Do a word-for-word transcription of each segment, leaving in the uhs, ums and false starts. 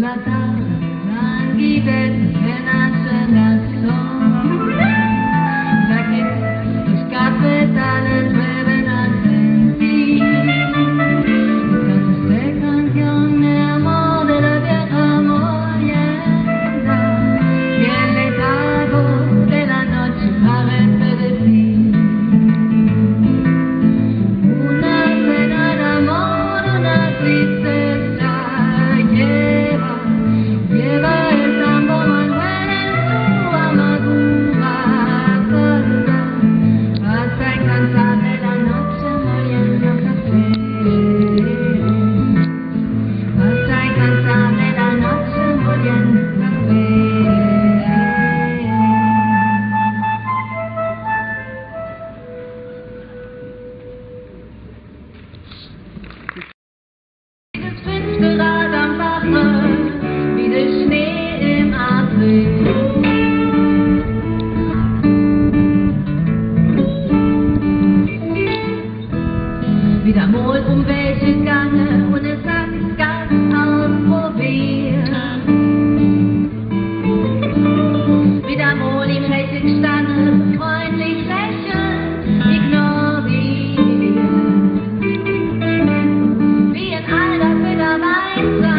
Dann gibt es Männer, das Sohn. Da gibt es Kapital, Leben als Sentido. Entonces te canción de amor de la tierra molienda, que el letargo de la noche parece decir: una cena de amor, una tristeza lleva, lleva el tambor al vuelo en su amargura corta, hasta el cantar de la noche moliendo café. Hasta el cantar de la noche moliendo café. Wie das fünfte Rad am Bache, wie der Schnee im April. Wieder mol um Wege gange un es ganz, ganz ausprobiert. Wieder mol im Reche gstanne, freundlich lächelnd, ignoriert. Wie en alter Mitarbeiter,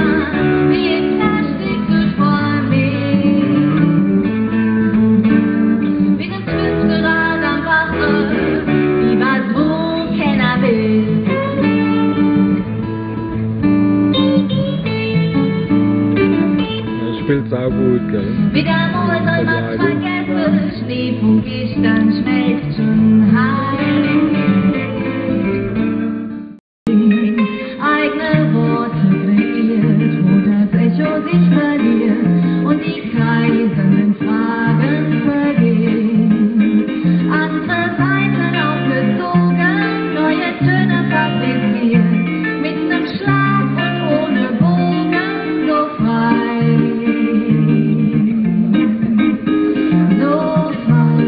wie en Plastik zu Formen. Wie das fünfte Rad am Bache, wie was, wo keiner will. Er spielt saugut, gell? Wieder mol soll man's vergesse, Schneefunk is dann schmelzt schon heiß. Eigene Worte kreiert, wo das Echo sich verliert und die kreisenden Fragen vergehen. Andere Saiten aufgezogen, neue Töne fabriziert, mit nem Schlag und ohne Bogen, so frei, so frei.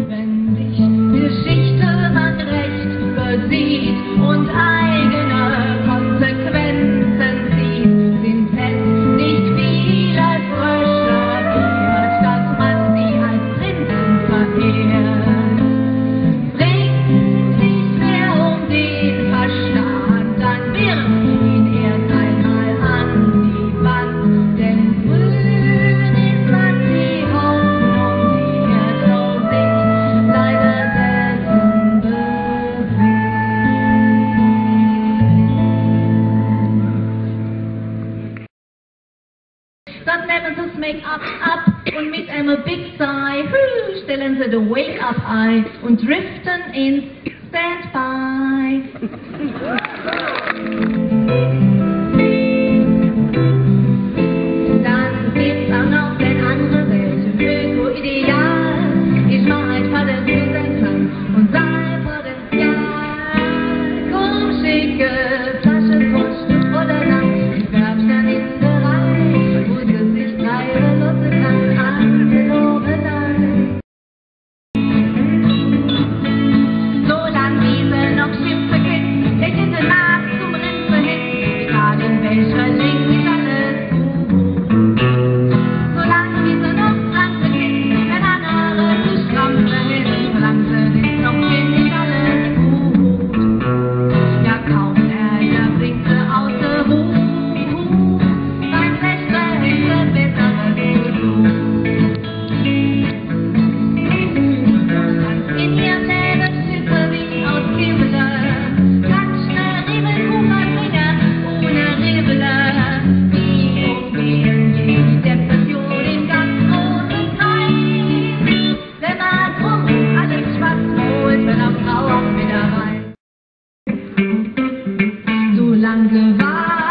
Wenn sich Geschichte man recht übersieht und eigene Konsequenzen zieht, sind es nicht viele Frösche wert, dass man sie als Prinzen verehrt. Bringt nicht mehr um den Verstand, dann wirft ihn erst einmal an die Wand. Denn grün ist, was die Hoffnung, die Irrtum sich leider selten bewährt. Dann nemme se 's Make-up ab und mit eme Big Sigh, hü, stelle se de Wake-up ei und drifte ins Standby. Dann gibt's auch noch den andere Weg, Öko-Ideal. Ich mach ein paar Lügen und sei vor dem Ja, komm, schicke Flasche, Grundstück oder Land. Ich werf dann in den Bereich, wo sie sich treiben lassen kann. An der Lorelei. Solang wie se noch schimpfe kennt, ich in den Markt zum Rinse hin, egal in welcher Länge, alles gut. Solang wie se noch tanze kennt, wenn andere zu stramm sind, solang se nicht noch kennt, ist alles gut. Ja, kaum er, er bringt se aus der Ruhe, beim Festreise Besseres zu tun. In ihrem Leben Schiffe wie aus Kimmel, ganz schnell Riemen, Kuchen, Finger, ohne Rivele, wie umgehen die Depression in ganz großem Teil. Wenn man drum alles Spaß holt, wenn auch Trauer wieder rein. Zu lange war